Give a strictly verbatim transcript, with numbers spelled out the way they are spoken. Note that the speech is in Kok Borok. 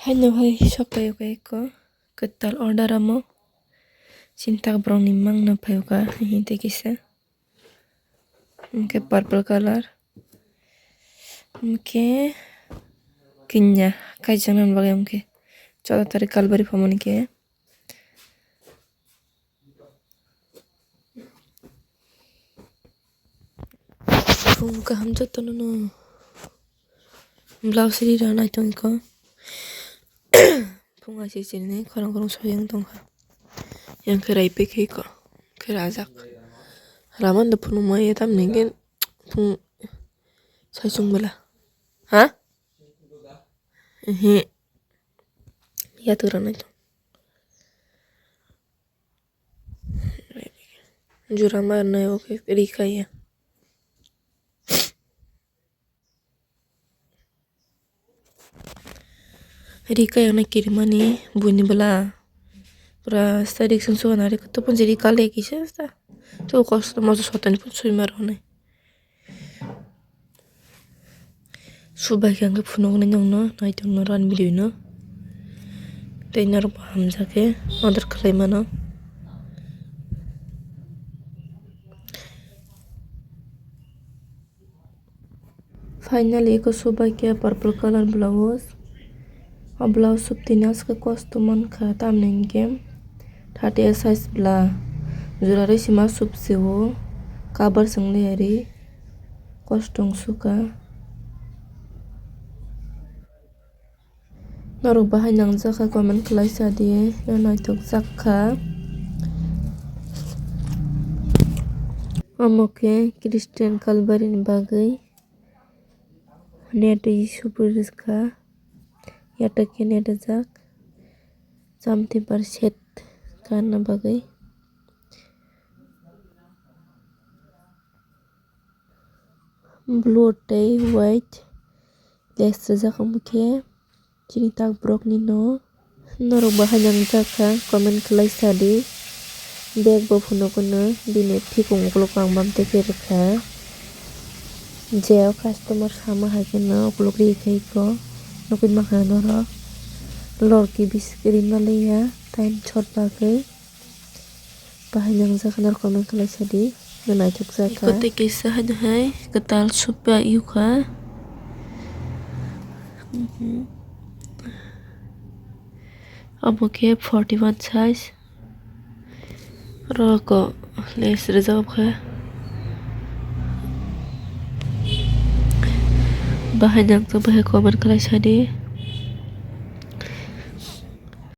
Haino hai sok paio khe eko kwtal order amo. Sintak borokni mangno phaio kha, hihi tei kisa. Hwnkhe purple colour. Hwnkhe kinya kaijaknani bagwi hwnkhe chwda tarik kalbari phamani khe. Phung kaham jotono no. Blouse rira nai tongkha. Phung aisi chini khorang khorang soyang tongkha. Yang khe rai pekhe ko. Khe rajak. Raman da phunukma ye tamni gen phung saisung bela. Ha? Ehe. Ya tu ranai tong. Jura mar nai oke rikaya. Rikaya na kirimani buini bela. Pura side action suka nari kutu pun jadi kale kisa sa. Tu kosto mojo sotani pun sui mar honai. Subai khe ang khe phunuknai nokno, naitokno ran video no. Tei norok bo hamjak khe order khlai mano. Finally, eko subai khe purple colour blouse. O blouse sub tini aske kosto mankha, tamni hinkhe thirty size bla jora rwi sima sub se o, cover chwng le ari kosto wng sukha. Norok bahai nangjak kha comment khlai sa di, naithok jak kha. Omo khe Christian Calvary ni bagwi net rwi subrwi rwkha, yatok khe net rijak, chamtwi bar set karna bagwi. Blue tei white lace rijak omo khe chini tak borok ni no. Norok bahai nangjak kha comment khlai sa di. Bag bo phunukgwno bini phikung ukuluk ang bam tei khe rwkha. Je o customer sama hai kheno ukuluk ri khai kho nugwi mankha norok. Lorki bisik ri manliya time short bagwi. Bahai nangjak khe norok comment khlai sa di. Naithok jak kha. Eko tei kisa haino hai kwtal supa yukha. Mhm. Omo khe forty one size. Roko lace rijak kha. Bahai nangjak bahai comment khlai sa di.